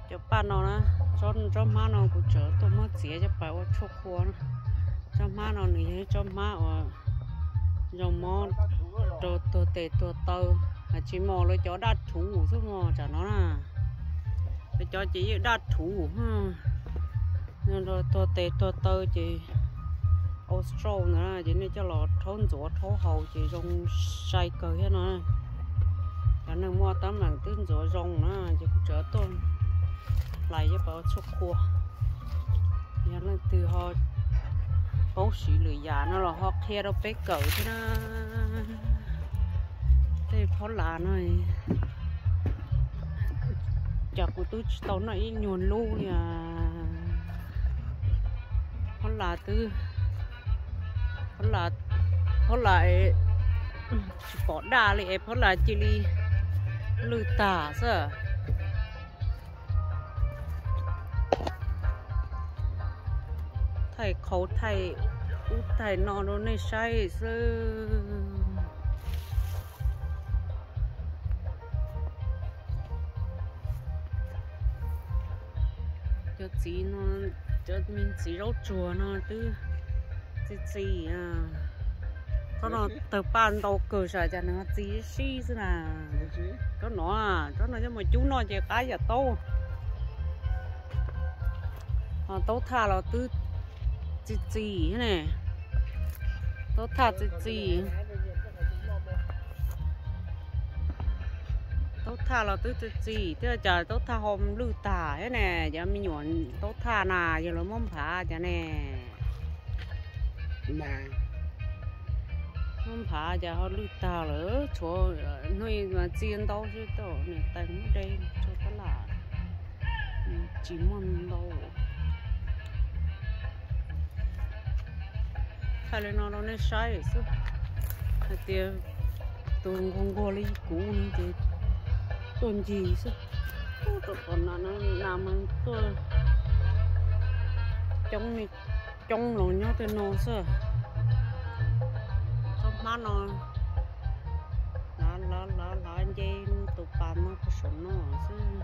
Cov paj no na, tsob hmab no kuv tseem tuaj muab txiav coj pais ua tshuaj qhua na. Tsob hmab no nws yog ib tsob hmab uas zoo mob rau tuag tes tuag taw, hais tsis mos lawv cov daj rhuv xwb mog tsam no na. Lawv cov ces yeej daj rhuv, tuag tes tuag taw ces ua stroke ntawd ces nej coj los rhaub ntxuav rhaub haus ces zoo sai kawg thiab no. Cov neeg muaj teeb meem twb ntxuav zoo na ces kuv tseem tuaj hlais coj pais ua tshuaj qhua. Yog leej twg ho paub siv lwm yam no los ho qhia rau peb kawm thiab na. Tej phaub las no, cas kuv twb tsis tau noj ib nyuag lub li. Phaub las twb, phaub las, phaub las tsis pom daj li es phaub las cia li lwj tag xwb. Thaij qhau thaij ub thaij no rau nej saib xwb. Cov txiv no, cov me txiv zaub tsuag no twb txi txiv. Tsob no tawg paj ntau kawg sav cas nws txi sib xwb na. Tsob no, tsob no coj mus cub noj ces qab yam taub. Ho taub thaj los twb txi txiv ne. Taub thaj txi txiv. Taub thaj los twb txi txiv thiab cas taub thaj ho lwj tag thiab ne. Cov me nyuam taub thaj na yog lawv muab nphav cas ne. Muab nphav cas ho lwj tag lawm, tshuav hnub mas txi ntau xwb, niam tais muab de tso tab laj, tsis muaj ntau. Thaij li no rau nej saib xwb, hais tias tus nquag nquag li kuv no ces tuaj ncig xwb. Ub, rau tom no na mas tuaj coob, coob los nyob tej no xwb. Tsob hmab no hlav hlav hlav nce tus pas no puag saum no xwb.